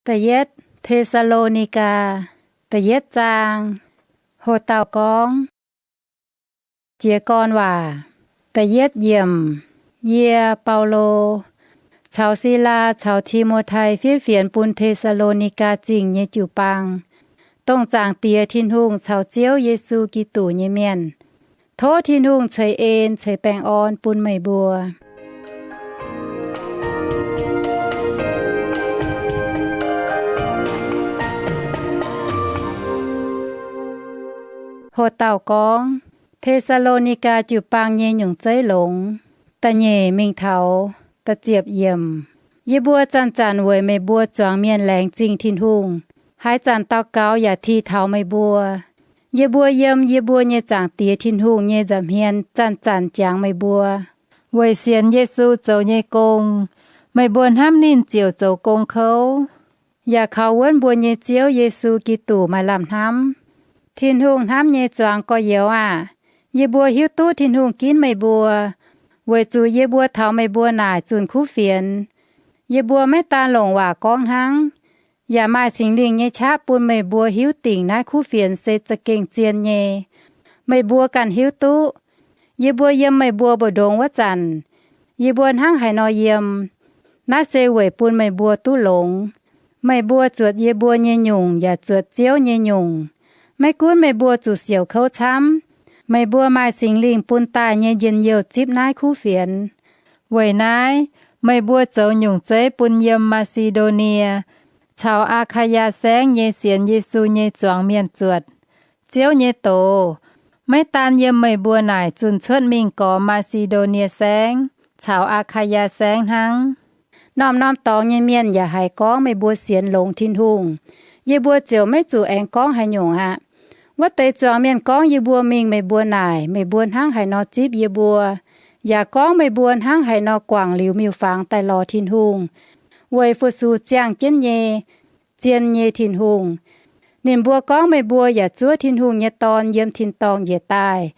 Da'yietv Te^saa^lo^ni^gaa, da'yietv zaang. Hoc dauh gorngv, Jiez gorn waac. Da'yietv yiemc. Yie, Baulo, caux Silaa caux Ti^mo^tai fiev fienx bun Te^saa^lo^ni^gaa Zingh nyei jiu-baang, dongh Zaangc Diex Tin-Hungh caux Ziouv Yesu Giduc nyei mienh. Tov Tin-Hungh ceix en ceix baengh orn bun meih mbuo. Hoc dauh gorngv, Te^saa^lo^ni^gaa jiu-baang nyei nyungc zeiv longx. Da'nyeic mingh taux da'ziepc yiemc. Yie mbuo zanc-zanc weic meih mbuo zuangx mienh laengz zingh Tin-Hungh, haaix zanc daux gaux yaac ti taux meih mbuo. Yie mbuo yiem yie mbuo nyei Zaangc Diex Tin-Hungh nyei nza'hmien zanc-zanc jangx meih mbuo. Weic sienx Yesu zoux nyei gong, meih mbuo hnamv ninh ziouc zoux gong kouv, yaac kaux wuonv mbuo nyei Ziouv Yesu Giduc maaih lamh hnamv. Tin-Hungh hnamv nyei zuangx gorx-youz aah! Yie mbuo hiuv duqv Tin-Hungh ginv meih mbuo, weic zuqc yie mbuo taux meih mbuo naaic zunh kuv fienx. Yie mbuo maiv daan longc waac gorngv hnangv, yaac maaih Singx Lingh nyei qaqv bun meih mbuo hiuv dingc naaiv kuv fienx se za'gengh zien nyei. Meih mbuo ganh hiuv duqv, yie mbuo yiem meih mbuo mbu'ndongx wuov zanc, yie mbuo hnangv haaix nor yiem. Naaiv se weic bun meih mbuo duqv longx. Meih mbuo zuotc yie mbuo nyei nyungc yaac zuotc Ziouv nyei nyungc. Maiv gunv meih mbuo zuqc siouc kouv camv, meih mbuo maaih Singx Lingh bun daaih nyei njien-youh zipv naaiv kuv fienx. Weic naaiv, meih mbuo zoux nyungc zeiv bun yiem Maa^si^ndo^nie caux Aa^kaa^yaa Saengv nyei sienx Yesu nyei zuangx mienh zuotc. Ziouv nyei doz maiv daan yiem meih mbuo naaic zunh cuotv mingh gormx Maa^si^ndo^nie Saengv caux Aa^kaa^yaa Saengv hnangv. Norm-norm dorngx nyei mienh yaac haiz gorngv meih mbuo sienx longx Tin-Hungh, yie mbuo ziouc maiv zuqc aengx gorngv haaix nyungc aqv. Wuov deix zuangx mienh gorngv yie mbuo mingh meih mbuo naaic, meih mbuo hnangv haaix nor zipv yie mbuo, yaac gorngv meih mbuo hnangv haaix nor guangc liuz miuc-fangx daaih lorz Tin-Hungh, weic fu-sux ziangh jienv nyei, zien nyei Tin-Hungh. Ninh mbuo gorngv meih mbuo yaac zuov Tin-Hungh nyei Dorn yiem tin-dorngh njiec daaih,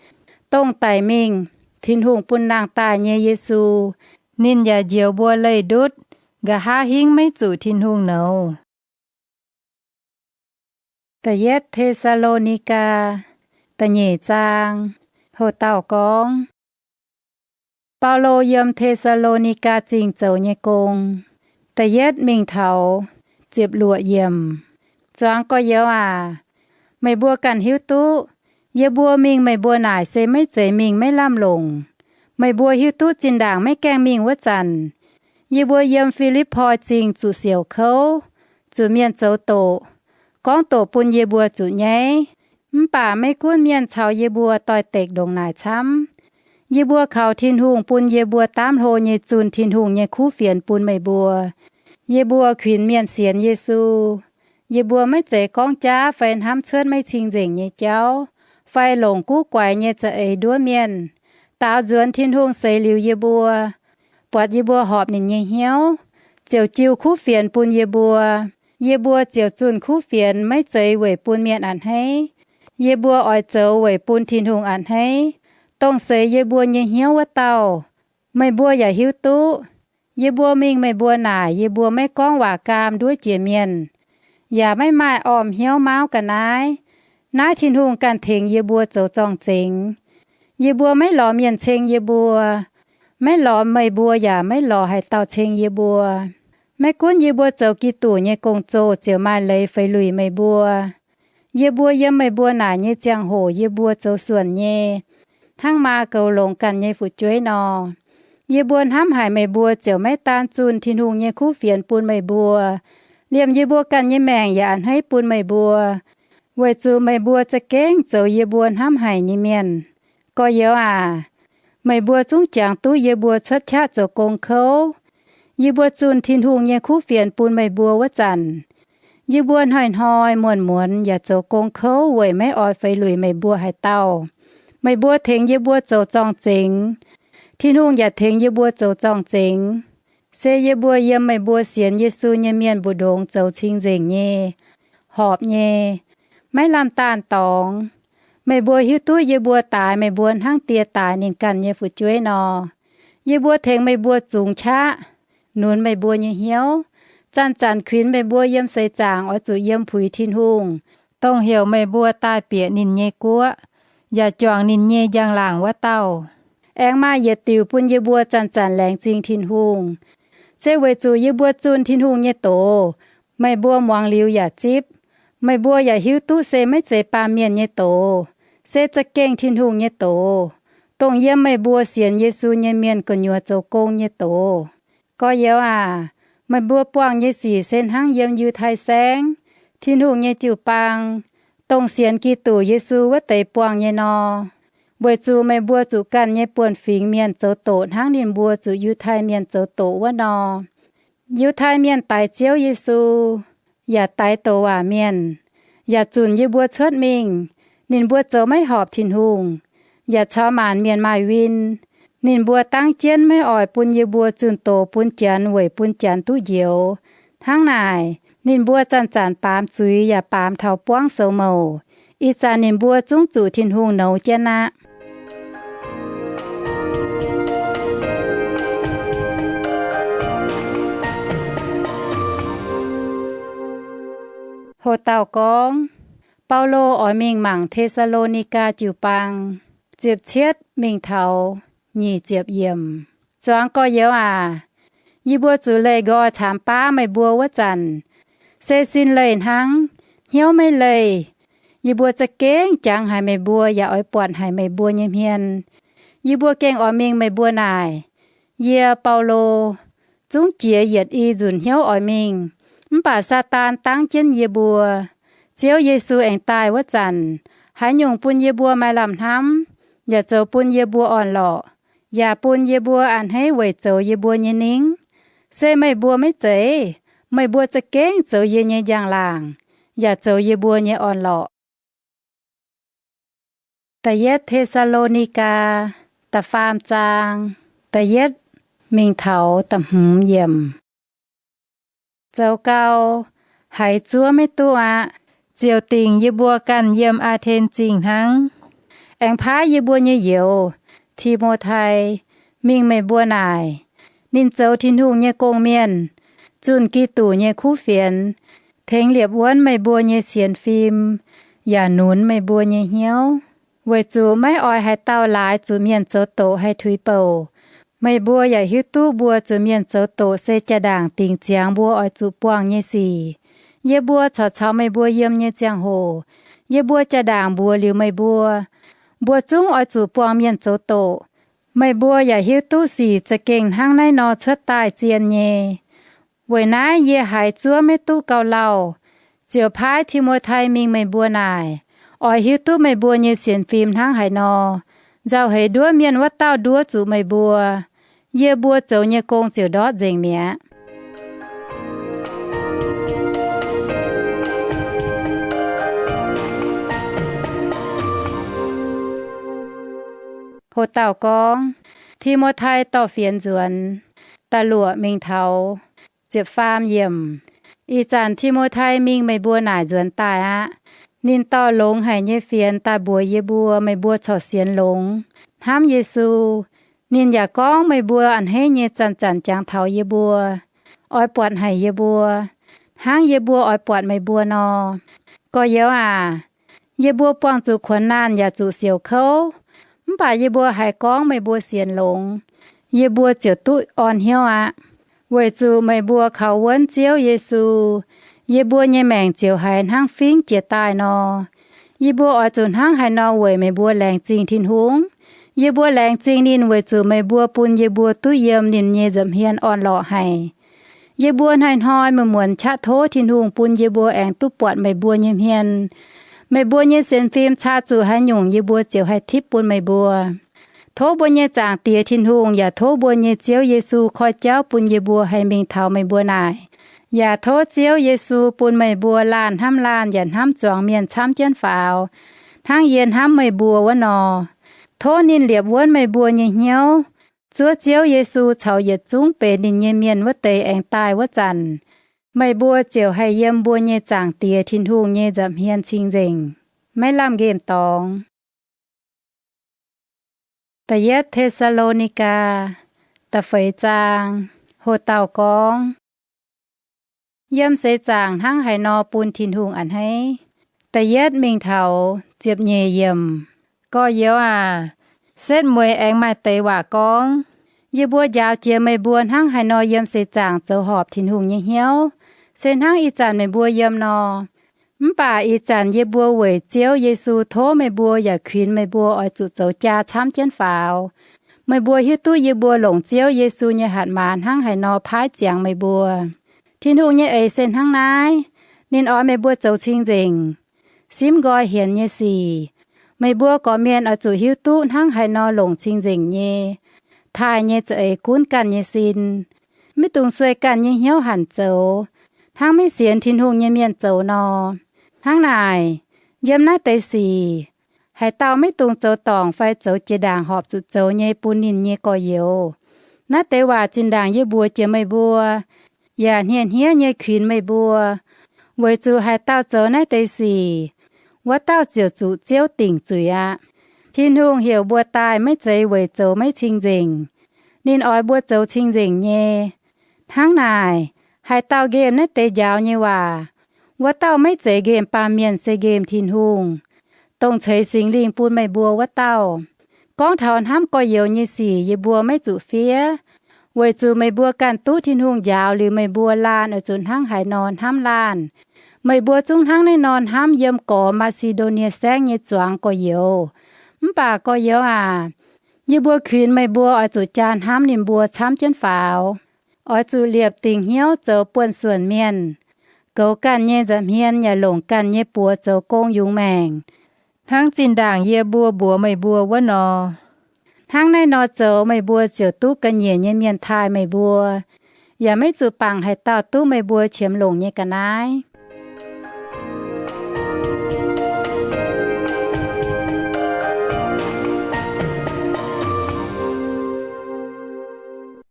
dongh daic mingh, Tin-Hungh bun nangh daaih nyei Yesu. Ninh yaac njoux mbuo leih ndutv, nqa'haav hingv maiv zuqc Tin-Hungh nouz. Da'yietv Te^saa^lo^ni^gaa, da'nyeic zaang. Hoc dauh gorngv, Baulo yiem Te^saa^lo^ni^gaa Zingh zoux nyei gong. Da'yietv mingh taux ziepc luoqc yiemc. Zuangx gorx-youz aac, meih mbuo ganh hiuv duqv, yie mbuo mingh meih mbuo naaic se maiv zeiz mingh maiv lamh longc. Meih mbuo hiuv duqv zinh ndaangc maiv gaengh mingh wuov zanc, yie mbuo yiem Fi^lipv^poi Zingh zuqc siouc kouv, zuqc mienh zoux doqc, gorngv doqc bun yie mbuo zuqc nyaiv. Mv baac maiv gunv mienh caux yie mbuo doix-dekc ndongc naaic camv, yie mbuo kaux Tin-Hungh bun yie mbuo daamv hlo nyei zunh Tin-Hungh nyei kuv fienx bun meih mbuo. Yie mbuo kuinx mienh sienx Yesu. Yie mbuo maiv zeiz gorngv jaav fai hnamv cuotv maiv cing-nzengc nyei jauv fai longc guv guaix nyei za'eix nduov mienh. Daaux nzuonx Tin-Hungh seix liuz yie mbuo, buatc yie mbuo horpc ninh nyei hnyouv, ziouc jiu kuv fienx bun yie mbuo. Yie mbuo ziouc zunh kuv fienx maiv zeiz weic bun mienh a'hneiv. Yie mbuo oix zoux weic bun Tin-Hungh a'hneiv, dongh seix yie mbuo nyei hnyouv wuov dauh. Meih mbuo yaac hiuv duqv, yie mbuo mingh meih mbuo naaic yie mbuo maiv gorngv waac gaam nduov jiex mienh, yaac maiv maaih orm hnyouv mauv ga'naaiv. Naaiv Tin-Hungh ganh tengx yie mbuo zoux zorng-zengx. Yie mbuo maiv lorz mienh ceng yie mbuo. Maiv lorz meih mbuo yaac maiv lorz haaix dauh ceng yie mbuo. Maiv gunv yie mbuo zoux Giduc nyei gong-zoh ziouc maaih leiz feix luic meih mbuo. Yie mbuo yiem meih mbuo naaic nyei ziangh hoc yie mbuo zoux suonc nyei, hnangv maa goux longx ganh nyei fu'jueiv nor. Yie mbuo hnamv haic meih mbuo ziouc maiv daan zunh Tin-Hungh nyei kuv fienx bun meih mbuo. Liemh yie mbuo ganh nyei maengc yaac a'hneiv bun meih mbuo, weic zuqc meih mbuo za'gengh zoux yie mbuo hnamv haic nyei mienh. Gorx-youz aac, meih mbuo zungv jangx duqv yie mbuo cuotv qaqv zoux gong kouv. Yie mbuo zunh Tin-Hungh nyei kuv fienx bun meih mbuo wuov zanc, yie mbuo hnoi-hnoi muonz-muonz yaac zoux gong kouv weic maiv oix feix luic meih mbuo haaix dauh. Meih mbuo tengx yie mbuo zoux zorng-zengx. Tin-Hungh yaac tengx yie mbuo zoux zorng-zengx. Se yie mbuo yiem meih mbuo sienx Yesu nyei mienh mbu'ndongx zoux cing-nzengc nyei, horpc nyei, maiv lamh daanh dorngx. Meih mbuo hiuv duqv yie mbuo daix meih mbuo hnangv die daix ninh ganh nyei fu'jueiv nor. Yie mbuo tengx meih mbuo zungx qaqv, nunz meih mbuo nyei hnyouv, Zanc-zanc kuinx meih mbuo yiem seix zaangc oix zuqc yiem puix Tin-Hungh, dongh heuc meih mbuo daaih bieqc ninh nyei guoqv, yaac juangc ninh nyei njang-laangc wuov dauh. Aengx maaih yietc diuc bun yie mbuo zanc-zanc laengz zingh Tin-Hungh, se weic zuqc yie mbuo zunh Tin-Hungh nyei doz, meih mbuo muangx liuz yaac zipv. Meih mbuo yaac hiuv duqv se maiv zeiz baamh mienh nyei doz, se za'gengh Tin-Hungh nyei doz, dongh yiem meih mbuo sienx Yesu nyei mienh gu'nyuoz zoux gong nyei doz. Gorx-youz aac, meih mbuo buangh nyei sic se hnangv yiem Yiutai Saengv, Tin-Hungh nyei jiu-baang, dongh sienx Giduc Yesu wuov deix buangh nyei nor. Weic zuqc meih mbuo zuqc ganh nyei buonv-fingx mienh zoux doqc hnangv ninh mbuo zuqc Yiutai Mienh zoux doqc wuov nor. Yiutai Mienh daix Ziouv Yesu, yaac daix douc waac mienh, yaac zunc yie mbuo cuotv mingh. Ninh mbuo zoux maiv horpc Tin-Hungh, yaac caux maanc mienh maaih win. Ninh mbuo dangv jienv maiv oix bun yie mbuo zunh doz bun Janx weic bun Janx duqv njoux. Hnangv naaic, ninh mbuo zanc-zanc baamz zuiz yaac baamz taux buangv soux mouc. Ih zanc ninh mbuo zungv zuqc Tin-Hungh nouz jienv aqv. Ho dauh gorngv, Baulo oix mingh mangc Te^saa^lo^ni^gaa jiu-baang, ziepc cietv mingh taux nyic ziepc yiemc. Zuangx gorx-youz aac, yie mbuo zuqc leih nqoi caamx baav meih mbuo wuov zanc, se sin leih hnangv, hnyouv maiv leih. Yie mbuo za'gengh jangx haic meih mbuo yaac oix buatc haic meih mbuo nyei hmien. Yie mbuo gengh oix mingh meih mbuo naaic. Yie, Baulo, zungv jiex yietc i nzunc hnyouv oix mingh, mv baac Saadaan dangv jienv yie mbuo. Ziouv Yesu aengx daaih wuov zanc, haaix nyungc bun yie mbuo maaih lamh hnamv, yaac zoux bun yie mbuo orn-lorqc, yaac bun yie mbuo a'hneiv weic zoux yie mbuo nyei ningv. Se meih mbuo maiv zeiz. Meih mbuo za'gengh zoux yie nyei njang-laangc, yaac zoux yie mbuo nyei orn-lorqc. Da'yietv Te^saa^lo^ni^gaa, da'faam zaang, da'yietv mingh taux da'hmz yiemc. Zoux gau, haiz zuov maiv duqv aqv. Ziouc dingc yie mbuo ganh yiem Aa^ten Zingh hnangv, aengx paaiv yie mbuo nyei youz, Ti^mo^tai, mingh meih mbuo naaic. Ninh zoux Tin-Hungh nyei gong-mienh, zunh Giduc nyei kuv fienx, tengx liepc wuonv meih mbuo nyei sienx fim, yaac nunz meih mbuo nyei hnyouv, weic zuqc maiv oix haaix dauh laaix zuqc mienh zoux doqc haih tuix bouc. Meih mbuo yaac hiuv duqv mbuo zuqc mienh zoux doqc se jaa-ndaangc dingc ziangx mbuo oix zuqc buangh nyei sic. Yie mbuo corc caux meih mbuo yiem nyei ziangh hoc, yie mbuo jaa-ndaangc mbuox liuz meih mbuo, mbuo zungv oix zuqc buangh mienh zoux doqc. Meih mbuo yaac hiuv duqv sic za'gengh hnangv naaiv nor cuotv daaih zien nyei. Weic naaiv yie haiz zuov maiv duqv gauh lauh, ziouc paaiv Ti^mo^tai mingh meih mbuo naaic, oix hiuv duqv meih mbuo nyei sienx fim hnangv haaix nor, nzauh heix nduov mienh wuov dauh nduov zuqc meih mbuo. Yie mbuo zoux nyei gong ziouc ndortv nzengc mi'aqv. Ho dauh gorngv, Ti^mo^tai dorh fienx nzuonx, da'luoqc mingh taux ziepc faam yiemc. Ih zanc Ti^mo^tai mingh meih mbuo naaic nzuonx daaih aqv. Ninh dorh longx haic nyei fienx daaih mbuox yie mbuo meih mbuo corc sienx longx, hnamv Yesu. Ninh yaac gorngv meih mbuo a'hneiv nyei zanc-zanc jangx taux yie mbuo, oix buatc haic yie mbuo, hnangv yie mbuo oix buatc meih mbuo nor. Gorx-youz aac, yie mbuo buangh zuqc kuonx naanh yaac zuqc siouc kouv, mv baac yie mbuo haiz gorngv meih mbuo sienx longx, yie mbuo ziouc duqv orn hnyouv aqv. Weic zuqc meih mbuo kaux wuonv Ziouv Yesu, yie mbuo nyei maengc ziouc haiz hnangv fingv jiez daaih nor. Yie mbuo oix zuqc hnangv haaix nor weic meih mbuo laengz zingh Tin-Hungh? Yie mbuo laengz zingh ninh weic zuqc meih mbuo bun yie mbuo duqv yiem ninh nyei nza'hmien orn-lorqc haic. Yie mbuo hnoi-hnoi muonz-muonz qaqv tov Tin-Hungh bun yie mbuo aengx duqv buatc meih mbuo nyei hmien. Meih mbuo nyei sienx fim caa zuqc haaix nyungc yie mbuo ziouc haih tipv bun meih mbuo. Tov mbuo nyei Zaangc Diex Tin-Hungh yaac tov mbuo nyei Ziouv Yesu koiv jauv bun yie mbuo haih mingh taux meih mbuo naaic, yaac tov Ziouv Yesu bun meih mbuo laanh hnamv laanh yaac hnamv zuangx mienh camv jienv faaux, hnangv yie hnamv meih mbuo wuov nor. Tov ninh liepc wuonv meih mbuo nyei hnyouv. Zuov Ziouv Yesu caux yietc zungv benx ninh nyei mienh wuov deix aengx daaih wuov zanc, meih mbuo ziouc haih yiem mbuo nyei Zaangc Diex Tin-Hungh nyei nza'hmien cing-nzengc, maiv lamh nqemh dorngx. Da'yietv Te^saa^lo^ni^gaa, da'feix zaang. Ho dauh gorngv, Yiem seix zaangc hnangv haaix nor bun Tin-Hungh a'hneiv? Da'yietv mingh taux ziepc nyeic yiemc. Gorx-youz aac, setv mueiz aengx maaih deix waac gorngv. Yie mbuo njaaux jiex meih mbuo hnangv haaix nor yiem seix zaangc zoux horpc Tin-Hungh nyei hnyouv, se hnangv ih zanc meih mbuo yiem nor. Mv baac ih zanc yie mbuo weic Ziouv Yesu tov meih mbuo yaac kuinx meih mbuo oix zuqc zoux jaa camv jienv faaux. Meih mbuo hiuv duqv yie mbuo longc Ziouv Yesu nyei hatc maaz hnangv haaix nor paaiv ziangx meih mbuo. Tin-Hungh nyei eix se hnangv naaiv. Ninh oix meih mbuo zoux cing-nzengc. Simv nqoi hienx nyei sic, meih mbuo gorqv-mienh oix zuqc hiuv duqv hnangv haaix nor longc cing-nzengc nyei, taaih nyei za'eix gunv ganh nyei sin. Maiv dungx sueih ganh nyei hnyouv hanc zoux, hnangv maiv sienx Tin-Hungh nyei mienh zoux nor. Hnangv naaic, yiem naaiv deix sic, haaix dauh maiv dungx zoux dorngc fai zoux jiex ndaangc horpc zuqc zoux nyei bun ninh nyei gorx-youz. Naaiv deix waac zinh ndaangc yie mbuox jiex meih mbuo, yaac hniev-hniev nyei kuinx meih mbuo. Weic zuqc haaix dauh zoux naaiv deix sic, wuov dauh ziouc zuqc Ziouv dingc zuiz aqv. Tin-Hungh heuc mbuo daaih maiv zeiz weic zoux maiv cing-nzengc. Ninh oix mbuo zoux cing-nzengc nyei. Hnangv naaic, haaix dauh nqemh naaiv deix njaaux nyei waac, wuov dauh maiv zeiz nqemh baamh mienh se nqemh Tin-Hungh, dongh ceix Singx Lingh bun meih mbuo wuov dauh. Gorngv taux hnamv gorx-youz nyei sic yie mbuo maiv zuqc fiev, weic zuqc meih mbuo ganh duqv Tin-Hungh njaaux liuz meih mbuo laanh oix zuqc hnangv haaix nor hnamv laanh. Meih mbuo zungv hnangv naaiv nor hnamv yiem gorx Maa^si^ndo^nie Saengv nyei zuangx gorx-youz. Mv baac gorx-youz aac, yie mbuo kuinx meih mbuo oix zuqc jaa hnamv ninh mbuo camv jienv faaux. Oix zuqc liepc dingc hnyouv zoux buonv-suonc mienh, goux ganh nyei nza'hmien yaac longc ganh nyei buoz zoux gong yungz maengc, hnangv zinh ndaangc yie mbuo mbuox meih mbuo wuov nor. Hnangv naaiv nor zoux meih mbuo ziouc duqv ga'nyiec nyei mienh taaih meih mbuo, yaac maiv zuqc bangc haaix dauh duqv meih mbuo qiemx longc nyei ga'naaiv.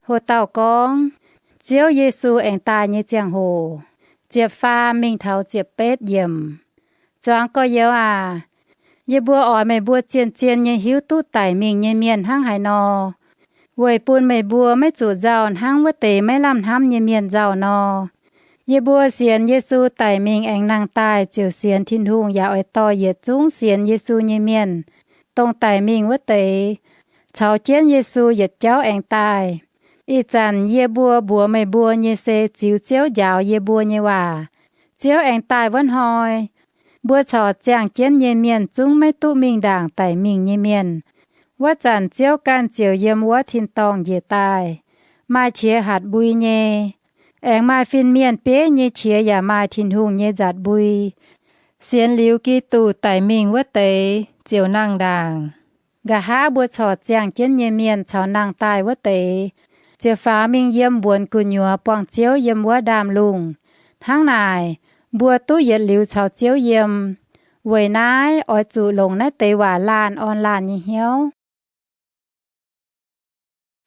Ho dauh gorngv, Ziouv Yesu aengx daaih nyei ziangh hoc, ziepc faam mingh taux ziepc betv yiemc. Zuangx gorx-youz aac, yie mbuo oix meih mbuo zien-zien nyei hiuv duqv daic mingh nyei mienh hnangv haaix nor, weic bun meih mbuo maiv zuqc nzauh hnangv wuov deix maiv lamh hnamv nyei mienh nzauh nor. Yie mbuo sienx Yesu daic mingh aengx nangh daaih ziouc sienx Tin-Hungh yaac oix dorh yietc zungv sienx Yesu nyei mienh, dongh daic mingh wuov deix, caux jienv Yesu yietc jauv aengx daaih. Ih zanc yie mbuo mbuox meih mbuo nyei se ziux Ziouv njaaux yie mbuo nyei waac. Ziouv aengx daaih wuov hnoi, mbuo corc ziangh jienv nyei mienh zungv maiv duqv mingh ndaangc daic mingh nyei mienh. Wuov zanc Ziouv ganh ziouc yiem wuov tin-dorngh njiec daaih, maaih qiex hatc mbui nyei. Aengx maaih fin-mienh bieiv nyei qiex yaac maaih Tin-Hungh nyei nzatc mbui. Sienx liuz Giduc daic mingh wuov deix ziouc nangh ndaangc. Nqa'haav mbuo corc ziangh jienv nyei mienh caux nangh daaih wuov deix ziouc faaux mingh yiem mbuonx gu'nyuoz buangh Ziouv yiem wuov ndaamv-lungh. Hnangv naaic, mbuo duqv yietc liuz caux Ziouv yiem. Weic naaiv oix zuqc longc naaiv deix waac laanh orn laanh nyei hnyouv.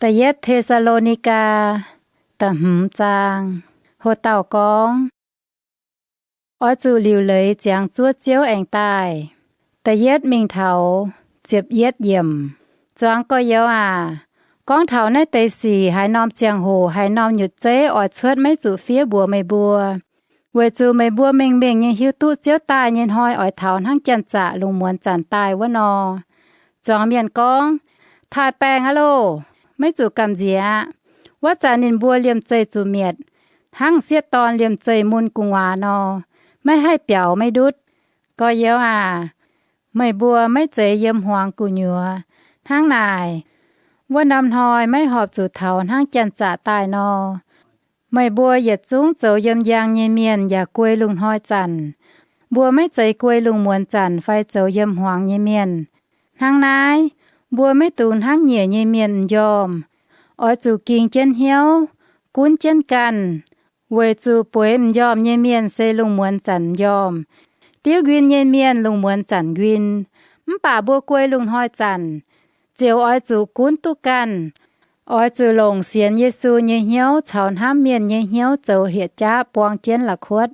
Da'yietv Te^saa^lo^ni^gaa, da'hmz zaang. Ho dauh gorngv, oix zuqc liuc leiz ziangx zuov Ziouv aengx daaih. Da'yietv mingh taux ziepc yietv yiemc. Zuangx gorx-youz aac, gorngv taux naaiv deix sic haaix norm ziangh hoc haaix norm nyutc zeiv oix cuotv maiv zuqc fiev mbuox meih mbuo, weic zuqc meih mbuo mengh mengh nyei hiuv duqv Ziouv daaih nyei hnoi oix taux hnangv janx-zaqc lungh muonz zanc daaih wuov nor. Zuangx mienh gorngv, taaih baengh aqv loh, maiv zuqc gamh nziex aqv. Wuov zanc ninh mbuo liemh zeih zuqc mietc, hnangv sieqv dorn liemh zeih mun gu'nguaaz nor, maiv haih biaux maiv ndutv. Gorx-youz aac, meih mbuo maiv zeiz yiem hmuangx gu'nyuoz. Hnangv naaic, wuov norm hnoi maiv horpc zuqc taux hnangv janx-zaqc daaih nor. Meih mbuo yietc zungv zoux yiem njang nyei mienh yaac guei lungh hnoi zanc. Mbuo maiv zeiz guei lungh muonz zanc fai zoux yiem hmuangx nyei mienh. Hnangv naaiv, mbuo maiv dungx hnangv nyiec nyei mienh m'njormh. Oix zuqc ging jienv hnyouv, gunv jienv ganh, weic zuqc bueix m'njormh nyei mienh se lungh muonz zanc m'njormh. Diuv nquin nyei mienh lungh muonz zanc nquin. Mv baac mbuo guei lungh hnoi zanc, ziouc oix zuqc gunv duqv ganh. Oix zuqc longc sienx Yesu nyei hnyouv caux hnamv mienh nyei hnyouv zoux hlieqv-jaav buang jienv la'kuotv.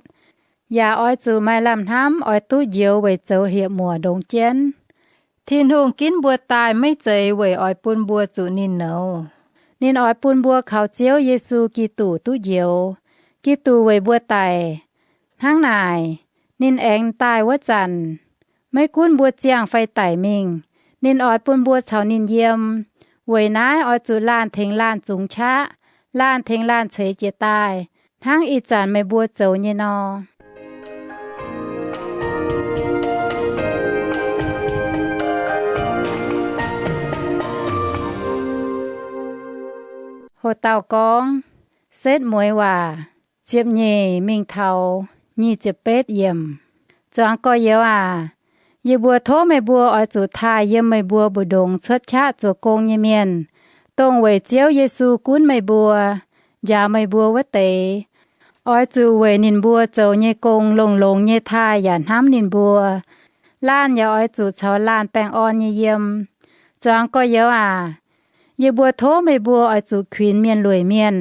Yaac oix zuqc maaih lamh hnamv oix duqv njoux weic zoux hlieqv-muoc ndongx jienv. Tin-Hungh ginv mbuo daaih maiv zeiz weic oix bun mbuo zuqc ninh nouz. Ninh oix bun mbuo kaux Ziouv Yesu Giduc duqv njoux. Giduc weic mbuo daic. Hnangv naaic, ninh aengx daaih wuov zanc, maiv gunv mbuo ziangh fai daic mingh, ninh oix bun mbuo caux ninh yiem. Weic naaiv oix zuqc laanh tengx laanh zungx qaqv, laanh tengx laanh ceix jiez daaih, hnangv ih zanc meih mbuo zoux nyei nor. Ho dauh gorngv, Setv Mueiz Waac, ziepc nyeic mingh taux nyic ziepc betv yiemc. Zuangx gorx-youz aac, yie mbuo tov meih mbuo oix zuqc taaih yiem meih mbuo mbu'ndongx cuotv qaqv zoux gong nyei mienh, dongh weic Ziouv Yesu gunv meih mbuo, njaaux meih mbuo wuov deix. Oix zuqc weic ninh mbuo zoux nyei gong longx-longx nyei taaih yaac hnamv ninh mbuo. Laanh yaac oix zuqc caux laanh baengh orn nyei yiem. Zuangx gorx-youz aac, yie mbuo tov meih mbuo oix zuqc kuinx mienh lueic mienh,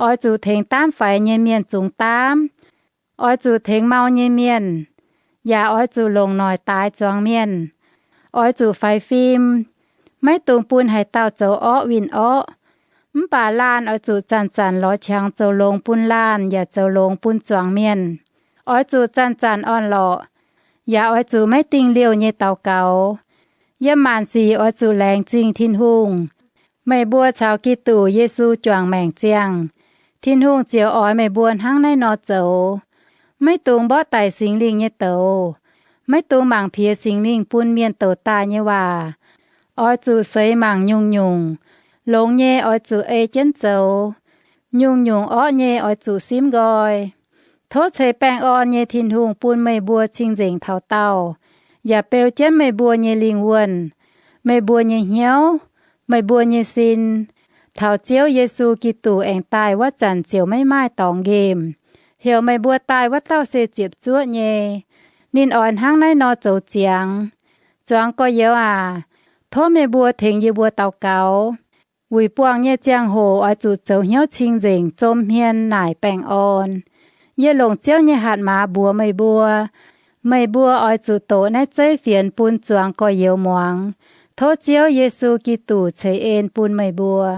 oix zuqc tengx daamv faix nyei mienh zungx daamv, oix zuqc tengx mau nyei mienh, yaac oix zuqc longc noic daaix zuangx mienh. Oix zuqc faix fim, maiv dungx bun haaix dauh zoux orqv winh orqv. Mv baac laanh oix zuqc zanc-zanc lorz qangx zoux longx bun laanh yaac zoux longx bun zuangx mienh. Oix zuqc zanc-zanc orn-lorqc, yaac oix zuqc maiv dingh liouh nyei daux gaux. Yiem maanc sic oix zuqc laengz zingh Tin-Hungh. Meih mbuo caux Giduc Yesu juangc maengc ziangh, Tin-Hungh ziouc oix meih mbuo hnangv naaiv nor zoux. Maiv dungx mborqv daic Singx Lingh nyei douz. Maiv dungx mangc piex Singx Lingh bun mienh douc daaih nyei waac. Oix zuqc seix mangc nyungc-nyungc. Longx nyei oix zuqc ei jienv zoux. Nyungc-nyungc orqv nyei oix zuqc simv nqoi. Tov ceix baengh orn nyei Tin-Hungh bun meih mbuo cing-nzengc taux daauh, yaac beu jienv meih mbuo nyei lingh wuonh, meih mbuo nyei hnyouv, meih mbuo nyei sin, taux Ziouv Yesu Giduc aengx daaih wuov zanc ziouc maiv maaih dorngx nqemh. Heuc meih mbuo daaih wuov dauh se ziepc zuoqv nyei. Ninh oix hnangv naaiv nor zoux ziangx. Zuangx gorx-youz aac, tov meih mbuo tengx yie mbuo daux gaux. Wuic buangh nyei ziangh hoc oix zuqc zoux hnyouv cing-nzengc, zom hmien, naaic, baengh orn. Yie longc Ziouv nyei hatc maaz mbuox meih mbuo, meih mbuo oix zuqc doqc naaiv zeiv fienx bun zuangx gorx-youz muangx. Tov Ziouv Yesu Giduc ceix en bun meih mbuo.